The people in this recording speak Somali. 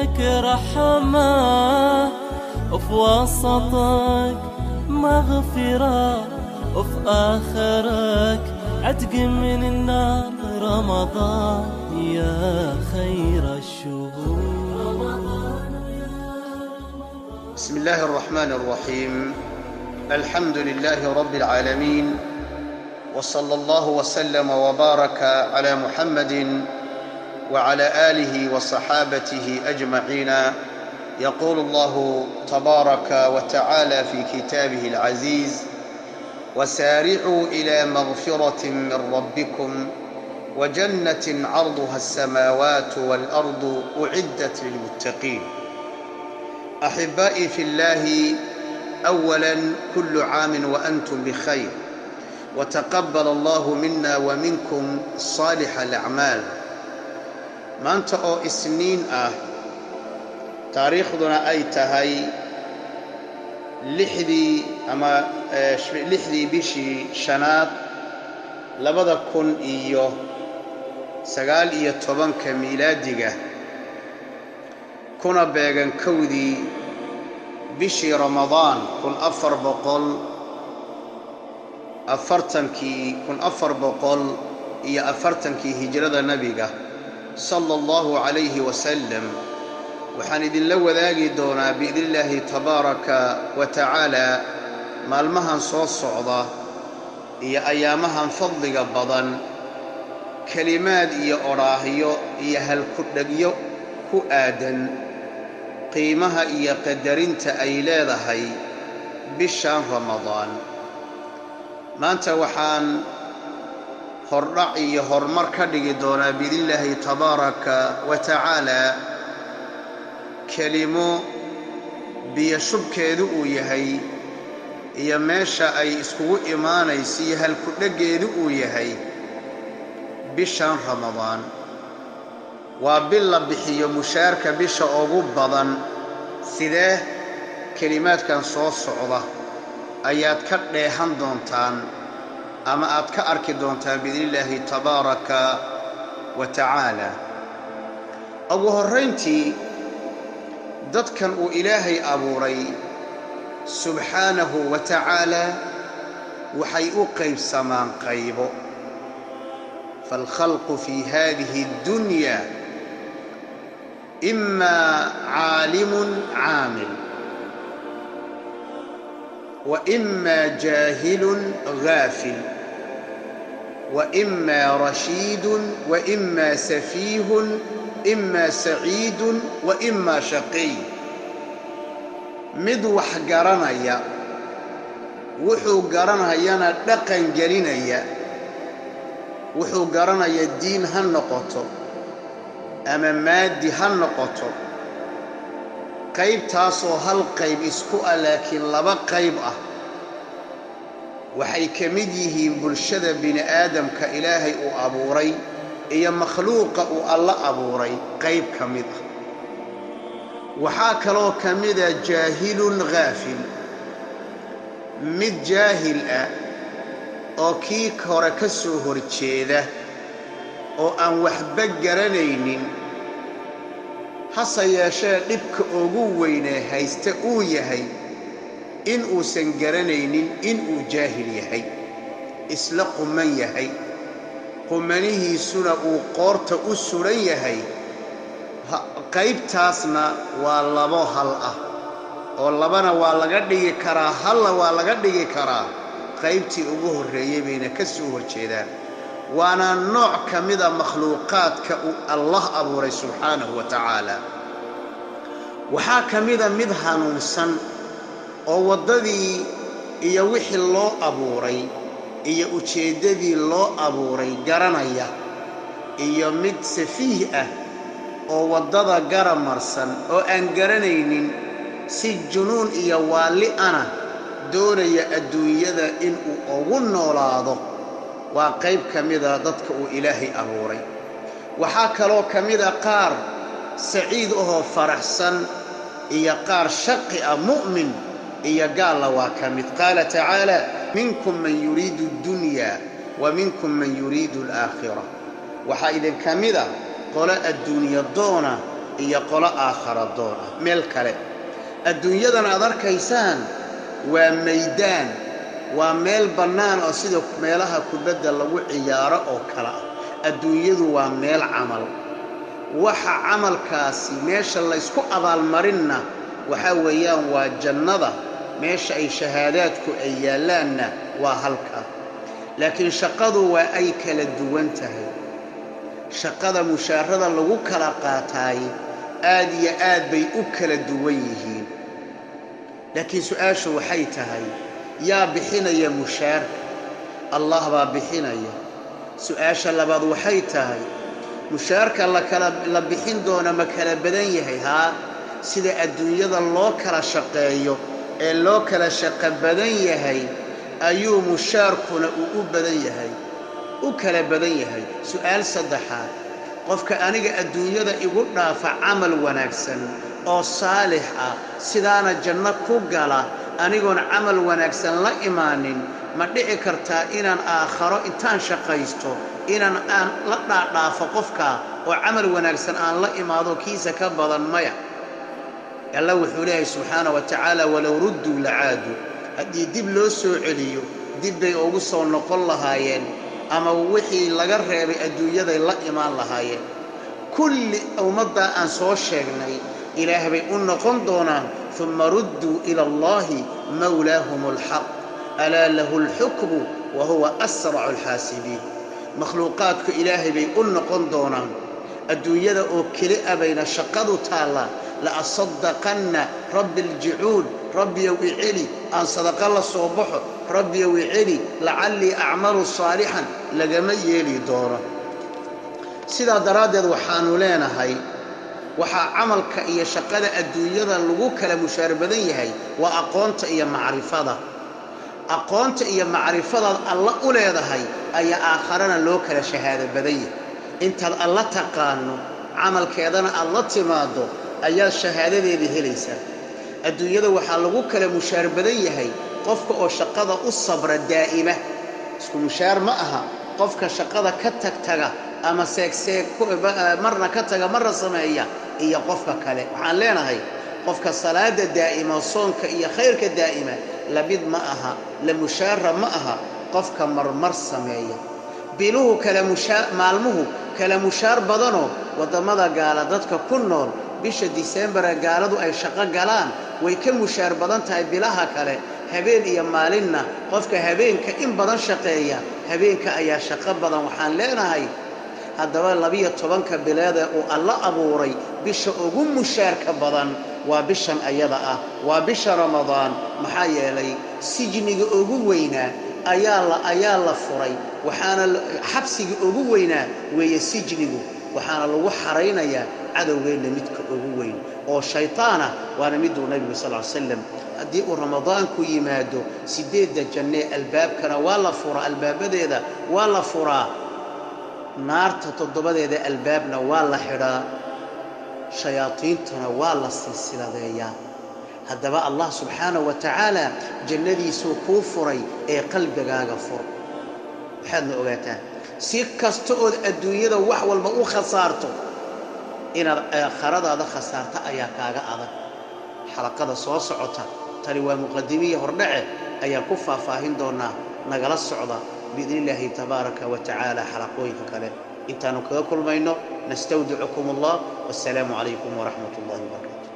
أولك رحمة، وفي وسطك مغفرة، وفي آخرك عتق من النار. رمضان يا خير الشهور. بسم الله الرحمن الرحيم. الحمد لله رب العالمين، وصلى الله وسلم وبارك على محمد وعلى آله وصحابته أجمعين. يقول الله تبارك وتعالى في كتابه العزيز: وسارعوا إلى مغفرة من ربكم وجنة عرضها السماوات والأرض أعدت للمتقين. أحبائي في الله، أولا كل عام وأنتم بخير، وتقبل الله منا ومنكم صالح الأعمال. Maanta oo Isniin ah, taariikhduna ay tahay 6dii ama 6dii bishii shanaad 2019-ka miilaadiga, kuna beegan 1dii bishii Ramadaan 1440-kii, 1440-kii hijrada Nabiga sala Allahu calayhi wasalam, waxaan idinla wadaagi doonaa biidnillaahi tabaaraka wa tacaala maalmahan soo socda iyo ayaamahan fadliga badan kelimaad iyo odhaahyo iyo halkudhegyo ku aadan qiimaha iyo qadarinta ay leedahay bishan Ramadaan. Maanta waxaan hordhac iyo horumar ka dhigi doonaa biidnillaahi tabaaraka wa tacaala kelimo biyo shubkeedu uu yahay iyo meesha ay iskugu imaanayso iyo halkudheggeedu uu yahay bishan Ramadaan. Waa bil la bixiyo mushaarka bisha ugu badan. Sidee kelimaadkan soo socda ayaad ka dheehan doontaan ama aad ka arki doontaan biidnillaahi tabaaraka wa tacaala? Ugu horrayntii, dadkan uu Ilaahay abuuray subxaanahu wa tacaala waxay u qaybsamaan qaybo. فالخلق في هذه الدنيا إما عالم عامل، وإما جاهل غافل، وإما رشيد، وإما سفيه، إما سعيد، وإما شقي. Mid wax garanaya, wuxuu garanayana dhaqan gelinaya, wuxuu garanaya diin ha noqoto ama maadi ha noqoto, qaybtaasoo hal qayb isku ah laakiin laba qayb ah, waxay ka mid yihiin bulshada bini aadamka Ilaahay uu abuuray iyo makhluuqa uu Alla abuuray qayb ka mid ah. Waxaa kaloo ka mida jaahilun ghaafil, mid jaahil ah oo kii hore ka soo horjeeda oo aan waxba garanaynin, hase yeeshee dhibka ugu weynee haysta uu yahay in uusan garanaynin inuu jaahil yahay, isla quman yahay, qumanihiisuna uu qoorta u suran yahay. Qaybtaasna waa labo hal ah, oo labana waa laga dhigi karaa, halna waa laga dhigi karaa. Qaybtii ugu horreeyey bayna ka soo horjeedaan, waana nooc ka mida makhluuqaadka uu Allah abuuray subxaanahu wa tacaala. Waxaa ka mida mid hanuunsan oo waddadii iyo wixii loo abuuray iyo ujeeddadii loo abuuray garanaya, iyo mid safiih ah oo waddada garamarsan oo aan garanaynin, si junuun iyo waalli ana doonaya adduunyada inuu ugu noolaado. Waa qayb ka mida dadka uu Ilaahay abuuray. Waxaa kaloo ka mida qaar saciid ahoo faraxsan iyo qaar shaqi ah, mu'min iyo gaalla waa ka mid. Qaala tacaala: minkum man yuriidu addunya wa minkum man yuriidu alaakhira. Waxaa idinka mida qolo adduunya doona iyo qolo aakhara doon ah. Meel kale adduunyadan aad arkaysaan waa maydaan, waa meel bannaan oo sida meelaha kubadda lagu ciyaaro oo kale ah. Adduunyadu waa meel camal. Waxa camalkaasi meesha laysku abaalmarinna waxaa weeyaan waa jannada, meesha ay shahaadaadku ay yaallaanna waa halka. Laakiin shaqadu waa ay kala duwan tahay. Shaqada mushaarada lagu kala qaataay aad iyo aad bay u kala duwan yihiin. Laakiin su-aashu waxay tahay, yaa bixinaya mushaarka? Allah baa bixinaya. Su-aasha labaad waxay tahay, mushaarka la bixin doono ma kala badan yahay? Haa, sida adduunyada loo kala shaqeeyo ee loo kala shaqo badan yahay ayuu mushaarkuna uu u badan yahay, u kala badan yahay. Su-aal saddexaad, qofka aniga adduunyada igu dhaafa camal wanaagsan oo saalix ah, sidaana janno ku gala, anigoon camal wanaagsan la imaanin, ma dhici kartaa inaan aakharo intaan shaqaysto inaan aan la dhaadhaafo qofkaa oo camal wanaagsan aan la imaado kiisa ka badan? Maya. Alla wuxuu leeyahay subxaana wa tacaala, walow rudduu lacaadu. Haddii dib loo soo celiyo, dib bay ugu soo noqon lahaayeen, ama wixii laga reebay adduunyaday la imaan lahaayeen. Kulli ummaddaa aan soo sheegnay Ilaah bay u noqon doonaan. Uma rudduu ila Allahi mawlaahum alxaq, alaa lahu alxukmu wa huwa asracu alxaasibiin. Makhluuqaadku Ilaahay bay u noqon doonaan. Adduunyada oo keli a bayna shaqadu taallaa. La'asaddaqanna rabbi aljicuun, rabbiyow iceli aan sadaqa la soo baxo, rabbiyow iceli lacallii acmalu saalixan, lagama yeeli doono. Sidaa daraaddeed waxaannu leenahay, waxaa camalka iyo shaqada adduunyada lagu kala mushaar badan yahay waa aqoonta iyo macrifada. Aqoonta iyo macrifadaad Alla u leedahay ayaa aakharana loo kala shahaado badan yahay. Intaad Alla taqaano, camalkeedana aad la timaaddo, ayaad shahaadadeedii helaysaa. Adduunyada waxaa lagu kala mushaar badan yahay qofka oo shaqada u sabra daa'ima. Isku mushaar ma aha qofka shaqada ka tagtaga ama seegseeg marna ka taga marna sameeya iyo qofka kale. Waxaan leenahay, qofka salaada daa'ima, soonka iyo khayrka daa'ima lamid ma aha, la mushaara ma aha qofka marmar sameeya. Biluhu kala mushaa, maalmuhu kala mushaar badanoo waddamada gaala dadka ku nool bisha Diseembare gaaladu ay shaqo galaan way ka mushaar badan tahay bilaha kale. Habeen iyo maalinna qofka habeenka in badan shaqeeya, habeenka ayaa shaqo badan. Waxaan leenahay, haddaba 12-ka bileedee uu Alla abuuray, bisha ugu mushaarka badan waa bishan ayada ah, waa bisha Ramadaan. Maxaa yeelay sijniga ugu weynaa ayaa la furay, waxaana xabsiga ugu weynaa weeye sijnigu, waxaana lagu xaraynayaa cadowgeenna midka ugu weyn oo shaytaana, waana miduu Nabigu sal ly slam haddii uu Ramadaanku yimaado 8-da jannee albaabkana waa la furaa, albaabadeeda waa la furaa, naarta 7-deeda albaabna waa la xidhaa, shayaadiintana waa la silsiladeeyaa. Haddaba Allah subxaanaه wa tacaala jannadiisuu kuu furay ee qalbigaaga fur. Waxaadna ogaataa, si kasta ood adduunyada wax walba u khasaarto, inaad aakharadaada khasaarta ayaa kaaga adag. Xalaqada soo socota, tani waa muqadimiya hordhace, ayaan ku faahfaahin doonaa. Nagala socda biidni illaahi tabaaraka wa tacaala xalaqooyinka kale intaannu kaga kulmayno. Nastawdicukum Allah, wassalaamu calaykum waraxmat ullahi wabarakatu.